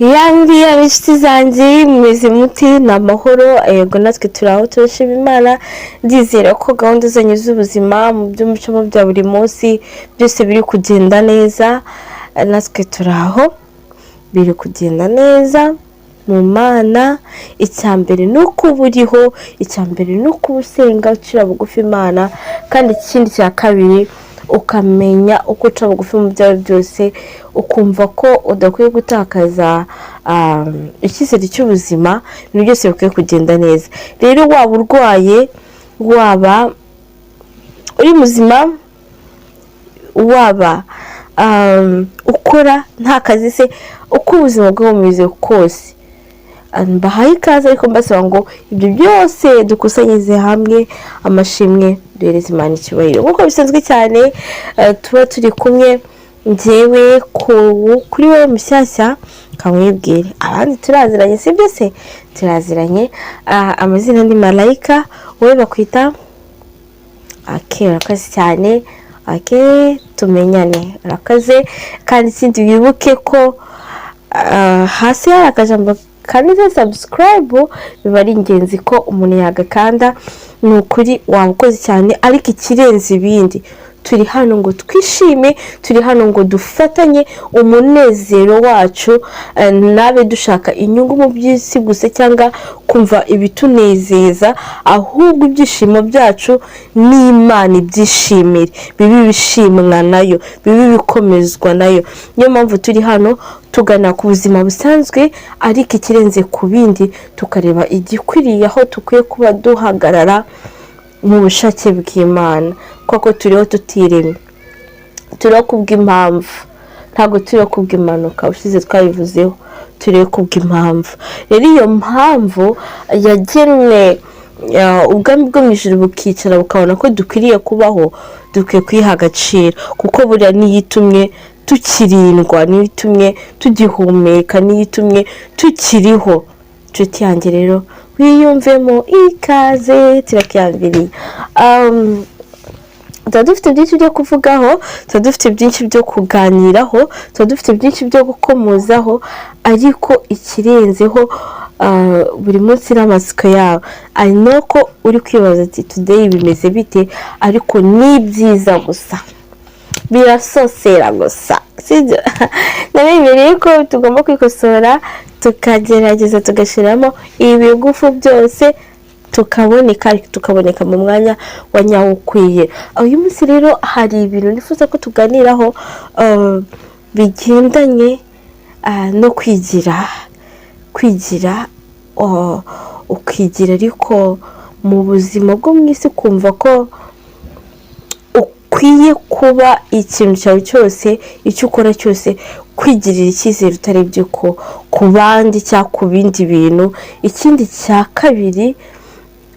Yambi inshuti zanjye, mumeze muti? Ni amahoro? Yego, natwe turi aho, turashima Imana. Ndizera ko gahunda zanyu z'ubuzima, mu byo mucamo bya buri munsi, byose biri kugenda neza. Natwe turi aho, biri kugenda neza mu Mana. Icya mbere ni uko uba uriho, icya mbere ni uko uba usenga, ucira bugufi Imana, kandi ikindi cya kabiri ukamenya uko uca bugufi mu byawe byose, ukumva ko udakwiye gutakaza icyizere cy'ubuzima, ibintu byose bikwiye kugenda neza. Rero waba urwaye, waba uri muzima, waba ukora nta kazi se, uko ubuzima bwawe bumeze kose, mbahaye ikaze, ariko mbasaba ngo ibyo byose dukusanyirize hamwe amashimwe, duhereze Imana icyubahiro nk'uko bisanzwe cyane. Tuba turi kumwe njyewe. Kuri wowe mushyashya, kamwibwire, abandi turaziranye, si byo se? Turaziranye. Amazina ni Malayika. Wowe bakwita? Okay, urakoze cyane. Okay, tumenyane, urakoze. Kandi ikindi, wibuke ko hasi hari akajambo kanditse subscribe. Biba ari ingenzi ko umuntu yagakanda. Ni ukuri waba ukoze cyane. Ariko ikirenze ibindi, turi hano ngo twishime, turi hano ngo dufatanye umunezero wacu, nabe dushaka inyungu mu by'isi gusa cyangwa kumva ibitunezeza, ahubwo ibyishimo byacu n'Imana ibyishimire, bibe ibishimwa nayo, bibe ibikomezwa nayo. Niyo mpamvu turi hano, tugana ku buzima busanzwe, ariko ikirenze ku bindi tukareba igikwiriye, aho dukwiye kuba duhagarara mu bushake bw'Imana, kuko turiho tutiremye, turiho kubw'impamvu, ntabwo turiho kubw'impanuka. Ushize twabivuzeho, turiho kubw'impamvu. Rero iyo mpamvu yagenwe, ubwami bwo mu ijuru bukicara bukabona ko dukwiriye kubaho, dukwiye kuyiha agaciro, kuko buriya niyo itumye tukirindwa, niyo itumye tugihumeka, niyo itumye tukiriho. Inshuti yanjye rero, wiyumvemo ikaze, turakiyambiriye. Tuba dufite byinshi byo kuvugaho, tuba dufite byinshi byo kuganiraho, tuba dufite byinshi byo gukomozaho, ariko ikirenzeho, buri munsi n'amatsiko yawe ari nuko uri kwibaza ati: "Today bimeze bite?" Ariko ni byiza gusa, birasosera gusa, sibyo? Nabemereye ko tugomba kwikosora, tukagerageza tugashyiramo ibigufu byose, tukaboneka, ariko tukaboneka mu mwanya wa nyawo ukwiye. Uyu munsi rero hari ibintu nifuza ko tuganiraho, bigendanye no kwigira, kwigira, ukigira, ariko mu buzima bwo mu isi kumva ko ukwiye kuba ikintu cyawe cyose, icyo ukora cyose, kwigirira icyizere utarebye ko ku bandi cyangwa ku bindi bintu. Ikindi cya kabiri,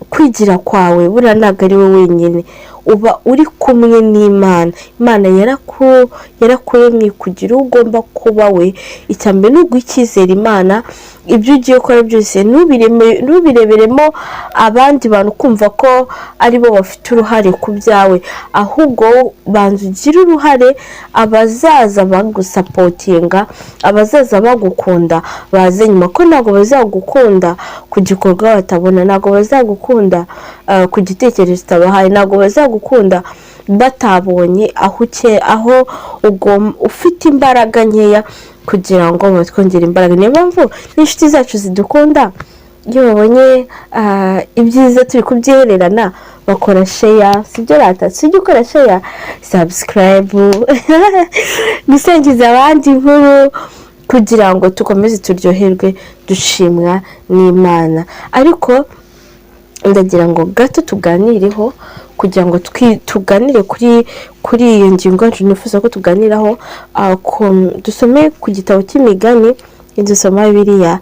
kwigira kwawe buriya ntabwo ari wowe wenyine, uba uri kumwe n'Imana. Imana yarakuremye kugira uwo ugomba kuba we. Icya mbere ni uguha icyizere Imana. Ibyo ugiye gukora byose ntubireberemo abandi bantu, kumva ko aribo bafite uruhare ku byawe, ahubwo banza ugire uruhare. Abazaza bagusupportinga, abazaza bagukunda baze nyuma, ko ntabwo bazagukunda ku gikorwa batabona, ntabwo bazagukunda ku gitekerezo utabahaye, ntabwo bazagukunda batabonye aho aho ufite imbaraga nkeya kugira ngo batwongere imbaraga. Niyo mpamvu n'inshuti zacu zidukunda, iyo babonye ibyiza turi kubyihererana, bakora share. Sibyo rata? Sijya ukora share, subscribe, gusangiza abandi inkuru, kugira ngo dukomeze turyoherwe dushimwa n'Imana. Ariko ndagira ngo gato tuganireho, kugira ngo tuganire kuri iyo ngingo yacu nifuza ko tuganiraho. Dusome ku gitabo cy'Imigani. Dusoma Bibiliya,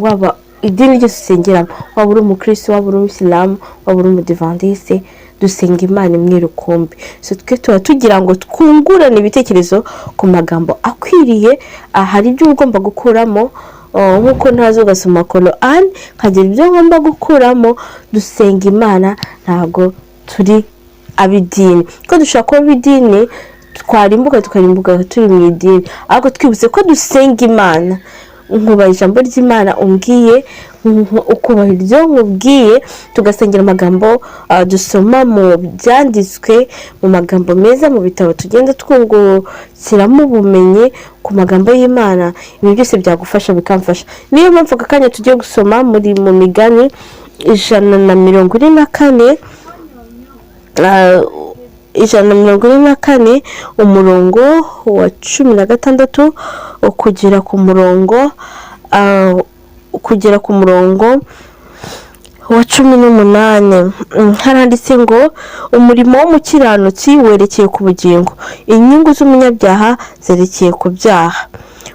waba idini ryose usengeramo, waba uri umukirisitu, waba uri umuyisilamu, waba uri umudivantiste, dusenga Imana imwe rukumbi. So twe tuba tugira ngo twungurane ibitekerezo ku magambo akwiriye. Hari ibyo uba ugomba gukuramo, nk'uko ntazi ugasoma Korani nkagira ibyo ngomba gukuramo. Dusenga Imana, ntabwo turi ab'idini, kuko dushobora kuba ab'idini. Twarimbuka, tukarimbuka turi mu idini, ariko twibutse ko dusenga Imana. Nkubaha ijambo ry'Imana umbwiye, ukubaha iryo nkubwiye, tugasangira amagambo dusoma mu byanditswe, mu magambo meza, mu bitabo tugenda twungukiramo ubumenyi ku magambo y'Imana. Ibi byose byagufasha, bikamfasha. Niyo mpamvu aka kanya tugiye gusoma mu Migani 144, 144, umurongo wa 16 kugera ku murongo wa 18. Haranditse ngo: "Umurimo w'umukiranutsi werekeye ku bugingo, inyungu z'umunyabyaha zerekeye ku byaha.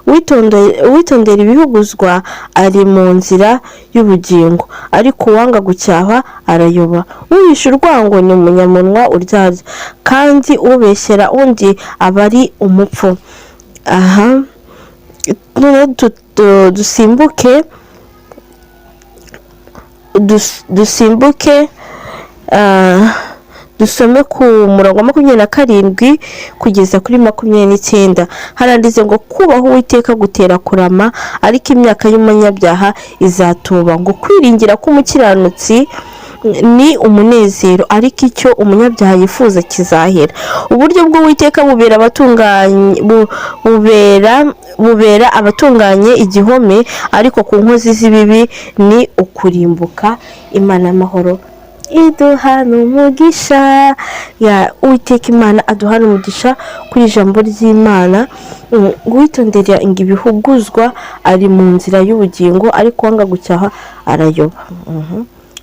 Uwitondera ibihuguzwa ari mu nzira y'ubugingo, ariko uwanga gucyahwa arayoba. Uhisha urwango ni umunyamunwa uryarya, kandi ubeshyera undi aba ari umupfu." Aha noneho dusimbuke dusome ku murongo wa 27 kugeza kuri 29. Haranditse ngo: "Kubaha Uwiteka gutera kurama, ariko imyaka y'umunyabyaha izatuba." Ngo: "Kwiringira k'umukiranutsi ni umunezero, ariko icyo umunyabyaha yifuza kizahera. Uburyo bw'Uwiteka bubera abatunganye igihome, ariko ku nkozi z'ibibi ni ukurimbuka." Imana y'amahoro iduhana umugisha. Ya Uwiteka Imana aduhana umugisha kuri ijambo ry'Imana. Uwitondera ngo ibihuguzwa ari mu nzira y'ubugingo, ariko uwanga gucyaha arayoba.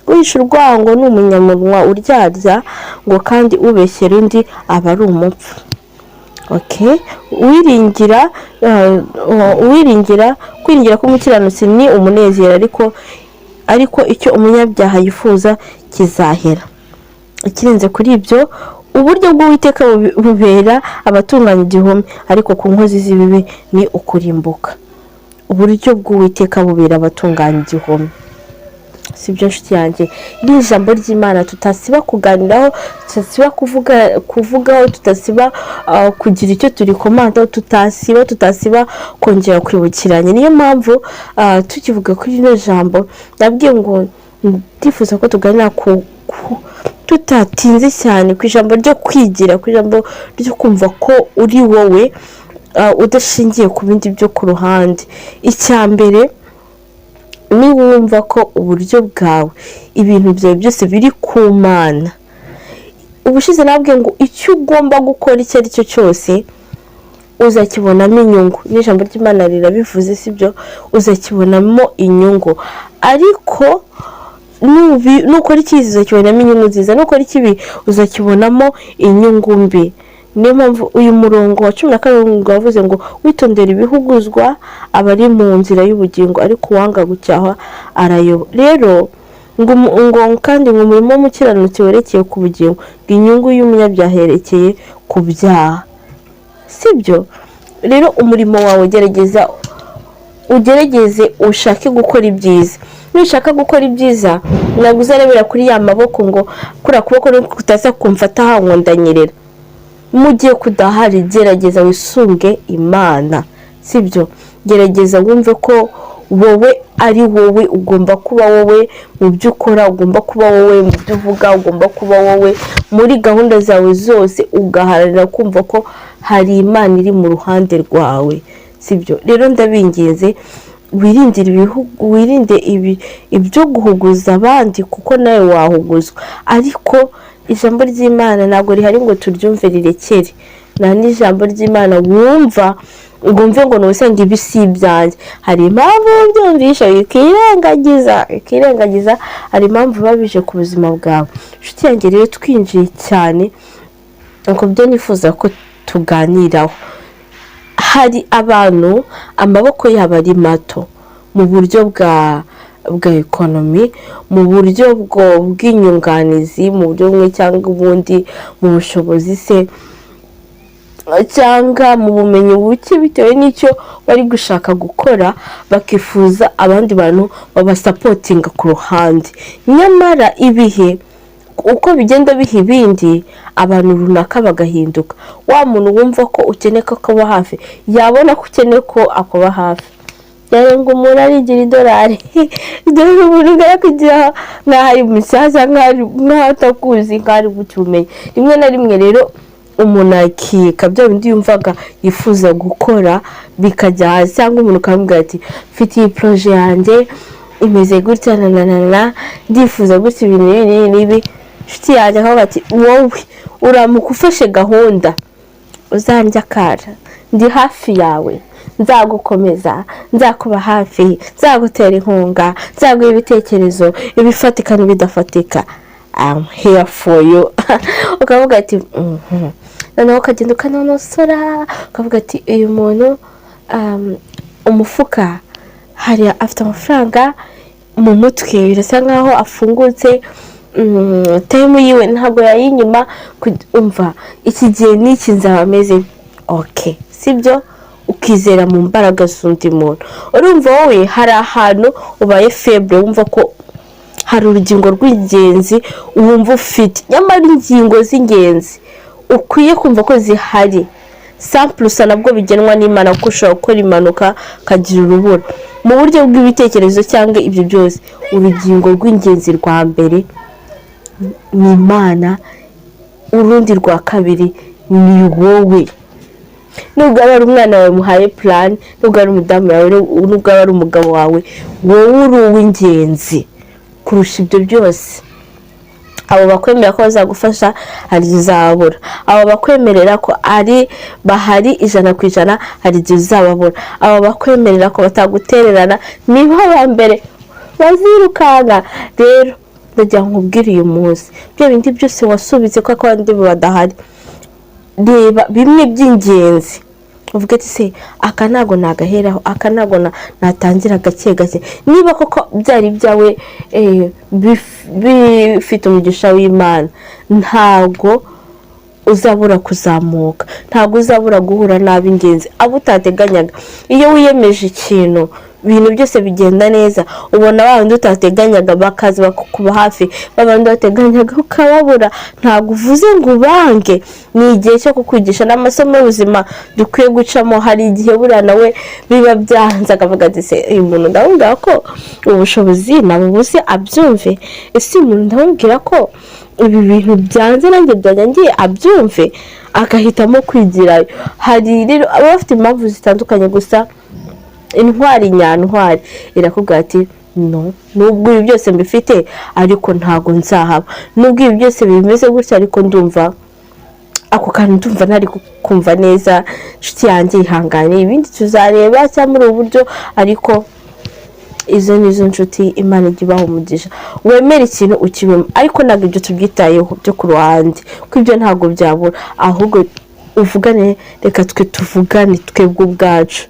Uhisha urwango ni umunyamunwa uryarya, ngo kandi ubeshyera undi aba ari umupfu. Okay. Uwiringira, kwiringira k'umukiranutsi ni umunezero, ariko icyo umunyabyaha yifuza kizahera. Ikirenze kuri ibyo, uburyo bw'Uwiteka bubera abatunganya igihome, ariko ku nkozi z'ibibi ni ukurimbuka. Uburyo bw'Uwiteka bubera abatunganya igihome, si byo, nshuti yanjye? Iri ijambo ry'Imana tutasiba kuganiraho, tutasiba kuvugaho, tutasiba kugira icyo turikomandaho, tutasiba kongera kwibukiranya. Niyo mpamvu tukivuga kuri rino jambo nabwiye ngo ndifuza ko tuganira tutatinze cyane ku ijambo ryo kwigira, ku ijambo ryo kumva ko uri wowe, udashingiye ku bindi byo ku ruhande. Icya mbere, niba wumva ko uburyo bwawe, ibintu byawe byose biri ku Mana. Ubushize nabwiye ngo icyo ugomba gukora icyo ari cyo cyose uzakibonamo inyungu, n'ijambo ry'Imana rirabivuze, sibyo? Uzakibonamo inyungu, ariko nukora icyiza uzakibonamo inyungu nziza, nukora ikibi uzakibonamo inyungu mbi. Niyo mpamvu uyu murongo wa 17 wavuze ngo: "Witondera ibihuguzwa aba ari mu nzira y'ubugingo, ariko uwanga gucyahwa arayoba." Rero ngo kandi ngo umurimo w'umukiranutsi werekeye ku bugingo, ngo inyungu y'umunyabyaha yerekeye ku byaha, sibyo? Rero umurimo wawe, gerageza ugerageze ushake gukora ibyiza. Nushaka gukora ibyiza, ntabwo uzarebera kuri ya maboko ngo kuriya kuboko kutaza kumfata ngo ndanyerera mu gihe kudahari. Gerageza wisunge Imana, sibyo? Gerageza wumve ko wowe ari wowe, ugomba kuba wowe mu byo ukora, ugomba kuba wowe mu byo uvuga, ugomba kuba wowe muri gahunda zawe zose, ugaharanira kumva ko hari Imana iri mu ruhande rwawe, sibyo? Rero ndabinginze, wirindire ibihugu, wirinde ibi ibyo guhuguza abandi, kuko nawe wahuguzwa. Ariko ijambo ry'Imana ntabwo rihari ngo turyumve rirekere. Nta n'ijambo ry'Imana wumva ngo wumve ngo nusanga ibi si ibyanjye. Hari impamvu byumvisha bikirengagiza, hari impamvu biba bije ku buzima bwawe, inshuti yanjye. Rero twinjiye cyane ku byo nifuza ko tuganiraho. Hari abantu amaboko yabo ari mato mu buryo bwa economy, mu buryo bw'inyunganizi, mu buryo bumwe cyangwa ubundi, mu bushobozi se cyangwa mu bumenyi buke, bitewe n'icyo bari gushaka gukora, bakifuza abandi bantu babasupportinga ku ruhande. Nyamara ibihe Uko bigenda biha ibindi, abantu runaka bagahinduka. Wa muntu wumva ko ukeneye ko akuba hafi, yabona ko ukeneye ko akuba hafi, ngo umuntu arigira idolari. Dore umuntu kugira nk'aho ari mushyashya, nk'aho atakuzi, nk'aho ari bukibumenye. Rimwe na rimwe rero umuntu akika bya bindi yumvaga yifuza gukora, bikajya hasi, cyangwa umuntu ukamubwira ati: "Mfite iyi projet yanjye imeze gutya na na na na, ndifuza gutya ibintu n'ibi n'ibi n'ibi." Inshuti yanjye akavuga ati: "Wowe uramuka ufashe gahunda uzanjya akara, ndi hafi yawe, nzagukomeza, nzakuba hafi, nzagutera inkunga, nzaguha ibitekerezo, ibifatika n'ibidafatika. I'm here for you." Ukavuga ati: Noneho ukagenda ukanonosora, ukavuga ati: "Uyu muntu umufuka hari afite amafaranga mu mutwe, birasa nkaho afungutse, time yiwe ntabwo yayinyuma. Umva, iki gihe n'iki nzaba ameze okay." Sibyo? Ukizera mu mbaraga z'undi muntu. Urumva wowe hari ahantu ubaye faible, wumva ko hari urugingo rw'ingenzi wumva ufite, nyamara ingingo z'ingenzi ukwiye kumva ko zihari sampurusa nabwo bigenwa n'Imana, kuko ushobora gukora impanuka ukagira urubura mu buryo bw'ibitekerezo cyangwa ibyo byose. Urugingo rw'ingenzi rwa mbere ni Imana, urundi rwa kabiri ni wowe. Nubwo aba ari umwana wawe muhaye plan, nubwo ari umudamu wawe, nubwo aba ari umugabo wawe, wowe uri uw'ingenzi kurusha ibyo byose. Abo bakwemerera ko bazagufasha hari igihe uzababura, abo bakwemerera ko ari bahari 100% hari igihe uzababura, abo bakwemerera ko batagutererana nibo ba mbere bazirukanka. Rero ndagira ngo nkubwire uyu munsi, bya bindi byose wasubitse kuko abandi badahari, reba bimwe by'ingenzi, uvuge ati: "Se aka ntabwo nagaheraho, aka ntabwo natangira gake gake?" Niba koko byari ibyawe bifite umugisha w'Imana, ntabwo uzabura kuzamuka, ntabwo uzabura guhura n'ab'ingenzi, abo utateganyaga. Iyo wiyemeje ikintu, ibintu byose bigenda neza. Ubona ba bandi utateganyaga bakaza bakakuba hafi, ba bandi wateganyaga ukababura. Ntabwo uvuze ngo ubange, ni igihe cyo kukwigisha n'amasomo y'ubuzima dukwiye gucamo. Hari igihe buriya nawe biba byanze, akavuga ati: "Se uyu muntu ndamubwira ko ubushobozi nabubuze abyumve? Ese uyu muntu ndamubwira ko ibi bintu byanze nanjye byanyangiye abyumve?" Agahitamo kwigirayo. Hari rero aba bafite impamvu zitandukanye, gusa intwari nyantwari irakubwira ati: "No, nubwo ibi byose mbifite ariko ntabwo nzahaba, nubwo ibi byose bimeze gutya ariko ndumva ako kantu, ndumva ntari kumva neza. Inshuti yanjye, ihangane, ibindi tuzareba cyangwa muri ubu buryo." Ariko izo ni zo nshuti Imana ijya ibaha umugisha. Wemera ikintu ukibemo, ariko ntabwo ibyo tubyitayeho byo ku ruhande, kuko ibyo ntabwo byabura. Ahubwo uvugane, reka twe tuvugane twebwe ubwacu.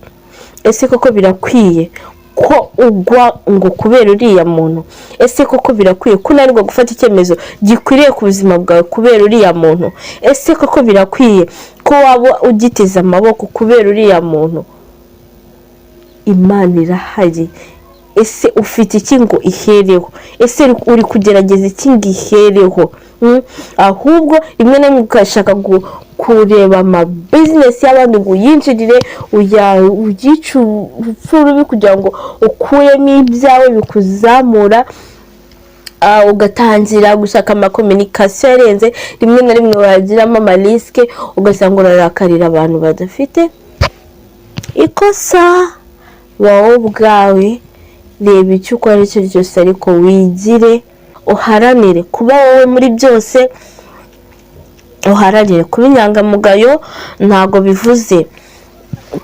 Ese koko birakwiye ko ugwa ngo kubera uriya muntu? Ese koko birakwiye ko unanirwa gufata icyemezo gikwiriye ku buzima bwawe kubera uriya muntu? Ese koko birakwiye ko waba ugiteze amaboko kubera uriya muntu? Imana irahari. Ese ufite iki ngo ihereho? Ese uri kugerageza iki ngo ihereho? Ahubwo rimwe na rimwe ugashaka kureba ama business y'abandi ngo uyinjirire, uyice urupfu rubi kugira ngo ukuremo ibyawe bikuzamura. Ugatangira gushaka ama communication arenze, rimwe na rimwe wagiramo ama risque, ugasanga urarakarira abantu badafite ikosa. Wowe ubwawe reba icyo ukora icyo cyose, ariko wigire, uharanire kuba wowe muri byose, uharanire kuba inyangamugayo. Ntabwo bivuze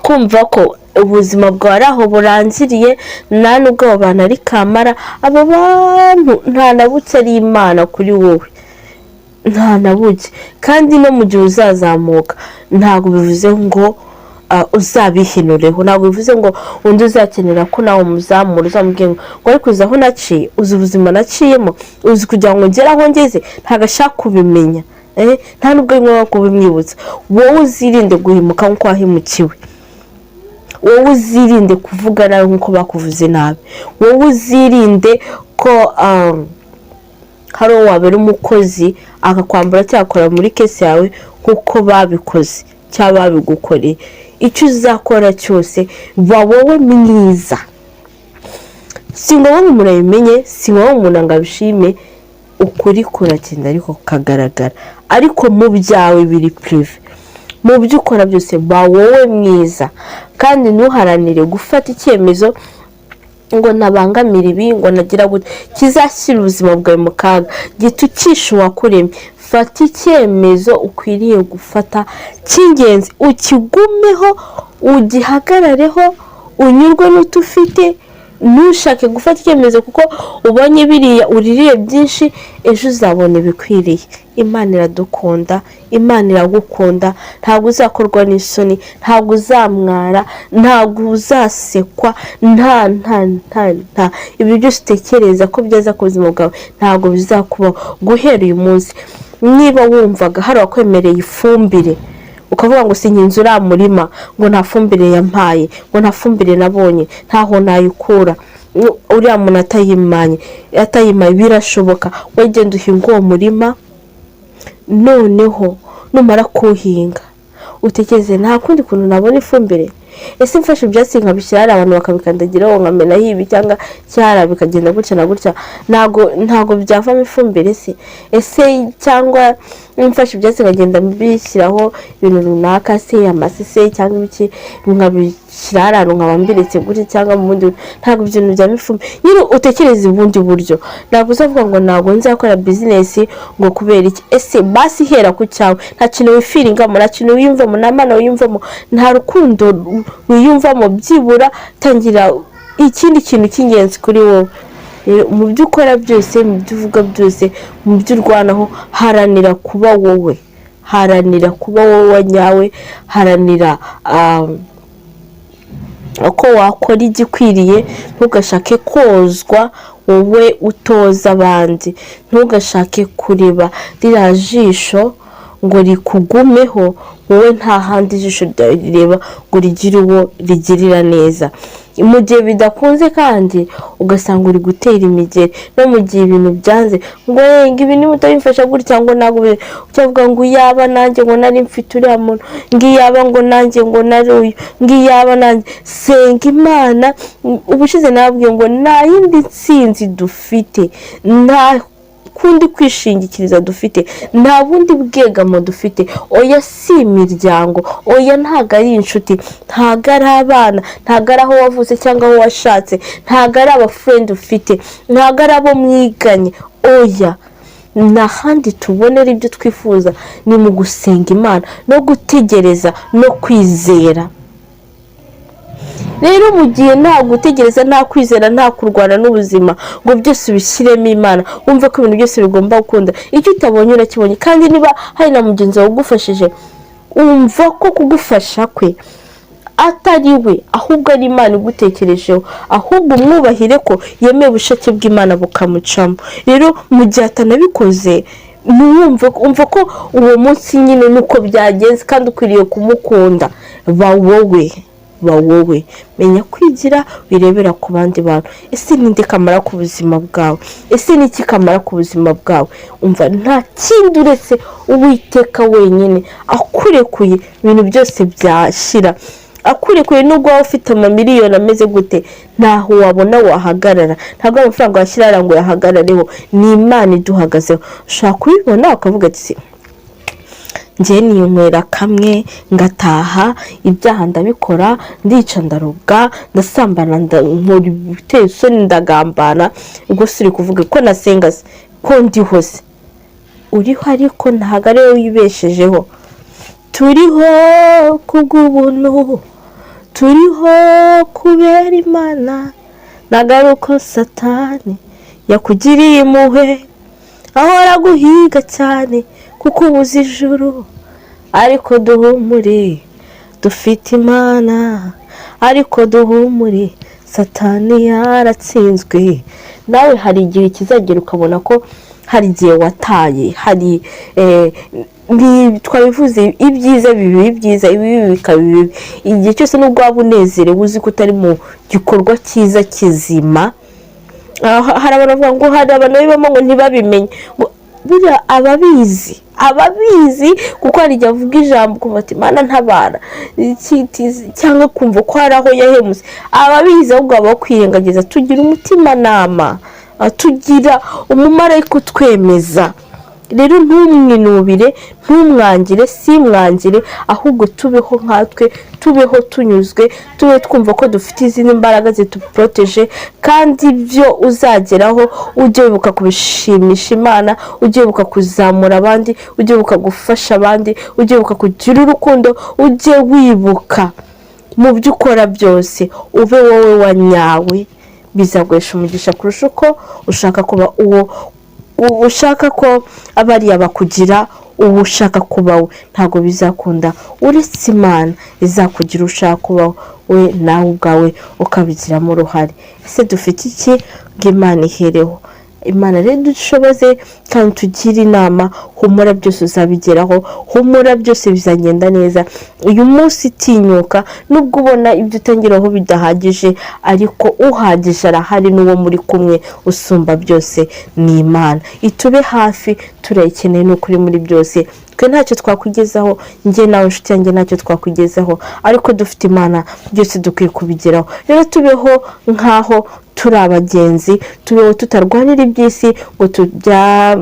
kumva ko ubuzima bwawe ari aho burangiriye, nta nubwo abo bantu ari kamara. Abo bantu nta na buke ari Imana kuri wowe, nta na buke. Kandi no mu gihe uzazamuka, ntabwo bivuze ngo uzabihinureho, ntabwo bivuze ngo undi uzakenera ko nawe umuzamura uzamubwira ngo: "Ariko uzi aho naciye? Uzi ubuzima naciyemo? Uzi kugira ngo ngere aho ngeze?" Ntabwo ashaka kubimenya, nta nubwo ari ngombwa kubimwibutsa. Wowe uzirinde guhemuka nk'uko wahemukiwe, wowe uzirinde kuvuga nabi nk'uko bakuvuze nabi, wowe uzirinde ko Hari uwo wabera umukozi akakwambura cyangwa akora muri case yawe nk'uko babikoze cyangwa babigukoreye. Icyo uzakora cyose, ba wowe mwiza. Si ngombwa ngo umuntu abimenye, si ngombwa ngo umuntu ngo abishime. Ukuri kuragenda ariko kukagaragara. Ariko mu byawe biri privé, mu byo ukora byose, ba wowe mwiza, kandi ntuharanire gufata icyemezo ngo nabangamire ibi, ngo nagira gute, kizashyira ubuzima bwawe mu kaga, gitukisha uwakuremye. Fata icyemezo ukwiriye gufata cy'ingenzi, ukigumeho, ugihagarareho, unyurwe n'utu ufite. Ntushake gufata icyemezo kuko ubonye biriya uririye byinshi. Ejo uzabona ibikwiriye. Imana iradukunda, Imana iragukunda. Ntabwo uzakorwa n'isoni, ntabwo uzamwara, ntabwo uzasekwa, nta nta nta nta ibyo byose utekereza ko byaza ku buzima bwawe ntabwo bizakubaho. Guhera uyu munsi, niba wumvaga hari uwakwemereye ifumbire, ukavuga ngo sinkinze uriya murima, ngo nta fumbire yampaye, ngo nta fumbire nabonye, ntaho nayikura uriya muntu atayimanye, atayimaye, birashoboka. Wagenda uhinga uwo murima, noneho numara kuwuhinga utekereze: nta kundi kuntu nabona ifumbire? Ese mfashe ibyatsi nkabishyira hariya, abantu bakabikandagiraho, nkamenaho ibi cyangwa cyara, bikagenda gutya na gutya, ntabwo byavamo ifumbire se? Ese cyangwa mfashe ibyatsi nkagenda mbishyiraho ibintu runaka se, amase se cyangwa ibiki, nkabishyira hariya hantu, nkaba mbiretse gutya cyangwa mu bundi buryo, ntabwo ibyo bintu byaba ifumbire nyine? Utekereze ubundi buryo. Ntabwo uzavuga ngo ntabwo nzakora business ngo kubera iki. Ese basi hera ku cyawe. Nta kintu wifeelingamo, nta kintu wiyumvamo, nta mana wiyumvamo, nta rukundo wiyumvamo, byibura tangira ikindi kintu cy'ingenzi kuri wowe. Rero mu byo ukora byose, mu byo uvuga byose, mu byo urwanaho, haranira kuba wowe, haranira kuba wowe nyawe, haranira uko wakora igikwiriye. Ntugashake kozwa wowe utoza abandi, ntugashake kureba ririya jisho ngo rikugumeho wowe nta handi ijisho ryawe rireba ngo rigire uwo rigirira neza. Mu gihe bidakunze kandi ugasanga uri gutera imigeri, no mu gihe ibintu byanze ngo ngo ibi niba utabimfasha gutya, ngo ntabwo ucyavuga ngo iyaba nanjye ngo nari mfite uriya muntu, ngo iyaba ngo nanjye ngo nari uyu, ngo iyaba nanjye. Senga Imana. Ubushize nababwiye ngo nta yindi nsinzi dufite, nta kundi kwishingikiriza dufite, nta bundi bwegamo dufite. Oya, si imiryango, oya, ntabwo ari inshuti, ntabwo ari abana, ntabwo ari aho wavutse cyangwa aho washatse, ntabwo ari abafriends ufite, ntabwo ari abo mwiganye. Oya, nta handi tubonera ibyo twifuza, ni mu gusenga Imana no gutegereza no kwizera. Rero mu gihe nta gutegereza, nta kwizera, nta kurwana n'ubuzima ngo byose ubishyiremo Imana, wumve ko ibintu byose bigomba gukunda, icyo utabonye urakibonye. Kandi niba hari na mugenzi wawe ugufashije, wumva ko kugufasha kwe atari we, ahubwo ari Imana igutekerejeho, ahubwo umwubahire ko yemeye ubushake bw'Imana bukamucamo. Rero mu gihe atanabikoze, ntiwumve, umva ko uwo munsi nyine nuko byagenze, kandi ukwiriye kumukunda. Ba wowe, ba wowe, menya kwigira, wirebera ku bandi bantu. Ese ninde kamara ku buzima bwawe? Ese ni iki kamara ku buzima bwawe? Umva, nta kindi uretse Uwiteka wenyine. Akurekuye ibintu byose byashira. Akurekuye, nubwo waba ufite amamiliyoni ameze gute, ntaho wabona wahagarara, ntabwo amafaranga washyira hariya ngo uyahagarareho. Ni Imana iduhagazeho. Ushobora kubibona ukavuga ati: njye ninywera kamwe ngataha, ibyaha ndabikora, ndica, ndaroga, ndasambana, nkora ibiteye isoni, ndagambana. Ubwo si uri kuvuga ko nasenga se, ko ndiho se? Uriho, ariko ntabwo ari wowe wibeshejeho. Turiho kubw'ubuntu, turiho kubera Imana, ntabwo ari uko Satani yakugiriye impuhwe. Ahora aguhiga cyane kuko ubuze ijuru, ariko duhumure, dufite Imana. Ariko duhumure, Satani yaratsinzwe. Nawe hari igihe kizagera ukabona ko hari igihe wataye, hari twabivuze, ibyiza biba ibyiza, ibibi bikaba ibibi. Igihe cyose nubwo waba unezerewe, uzi ko utari mu gikorwa cyiza kizima. Hari abantu bavuga ngo hari abantu babibamo ngo ntibabimenye. Ngo buriya ababizi, kuko hari igihe avuga ijambo ukumva ati: "Mana ntabara," cyangwa kumva ko hari aho yahemutse. Ababizi ahubwo baba kwirengagiza. Tugira umutimanama, tugira umumarayika utwemeza. Rero ntumwinubire, ntumwangire, simwangire, ahubwo tubeho nkatwe, tubeho tunyuzwe, tube twumva ko dufite izindi mbaraga zituporoteje. Kandi ibyo uzageraho ujye wibuka kubishimisha Imana, ujye wibuka kuzamura abandi, ujye wibuka gufasha abandi, ujye wibuka kugira urukundo, ujye wibuka mu byo ukora byose ube wowe wa nyawe. Bizaguhesha umugisha kurusha uko ushaka kuba uwo ushaka ko abariya bakugira uwo ushaka kuba we. Ntabwo bizakunda, uretse Imana izakugira ushaka kuba we, nawe ubwawe ukabigiramo uruhare. Ese dufite iki ngo Imana ihereho? Imana rero dushoboze kandi tugire inama. Humura, byose uzabigeraho. Humura, byose bizagenda neza. Uyu munsi tinyuka, nubwo ubona ibyo utangiraho bidahagije, ariko uhagije arahari, n'uwo muri kumwe usumba byose ni Imana. Itube hafi, turayikeneye, ni ukuri muri byose. Twe ntacyo twakwigezaho, njye nawe inshuti yanjye ntacyo twakwigezaho, ariko dufite Imana byose dukwiye kubigeraho. Rero tubeho nk'aho turi abagenzi, tubeho tutarwanira iby'isi ngo tujya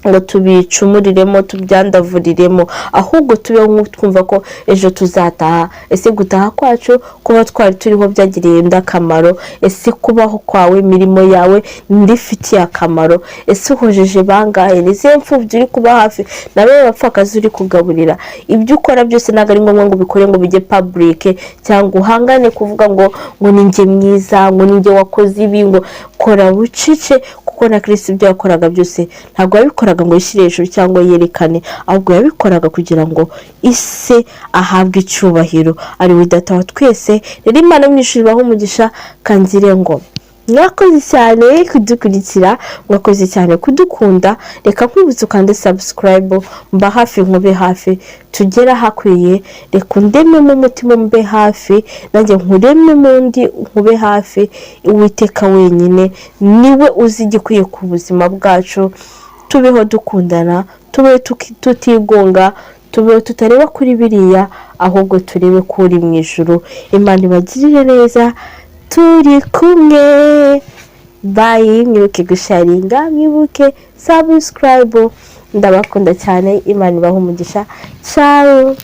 ngo tubicumuriremo, tubyandavuriremo, ahubwo tubeho twumva ko ejo tuzataha. Ese gutaha kwacu, kuba twari turiho, byagiriye undi akamaro? Ese kubaho kwawe, imirimo yawe ndifitiye akamaro? Ese uhojeje bangahe? Ni izihe mfubyi uri kuba hafi na bene bapfakazi uri kugaburira? Ibyo ukora byose ntabwo ari ngombwa ngo ubikore ngo bijye public, cyangwa uhangane kuvuga ngo ni njye mwiza, ngo ni njye wakoze ibi. Ngo kora bucece, kuko na Kirisito ibyo yakoraga byose ntabwo yabikoraga ngo yishyire hejuru cyangwa yerekane, ahubwo yabikoraga kugira ngo ise ahabwe icyubahiro, ari we Data wa twese. Rero Imana mu ijuru ibahe umugisha. Kangire ngo mwakoze cyane kudukurikira, mwakoze cyane kudukunda. Reka nkwibutse ukande subscribe, mba hafi, nkube hafi, tugere ahakwiye. Reka undememo umutima mbe hafi, nanjye nkurememo undi nkube hafi. Uwiteka wenyine niwe uzi igikwiye ku buzima bwacu. Tubeho dukundana, tubeho tutigunga, tubeho tutareba kuri biriya, ahubwo turebe ko uri mu ijuru. Imana ibagirire neza, turi kumwe. Bye. Mwibuke gusharinga, mwibuke subscribe. Ndabakunda cyane, Imana ibahe umugisha. Ciao.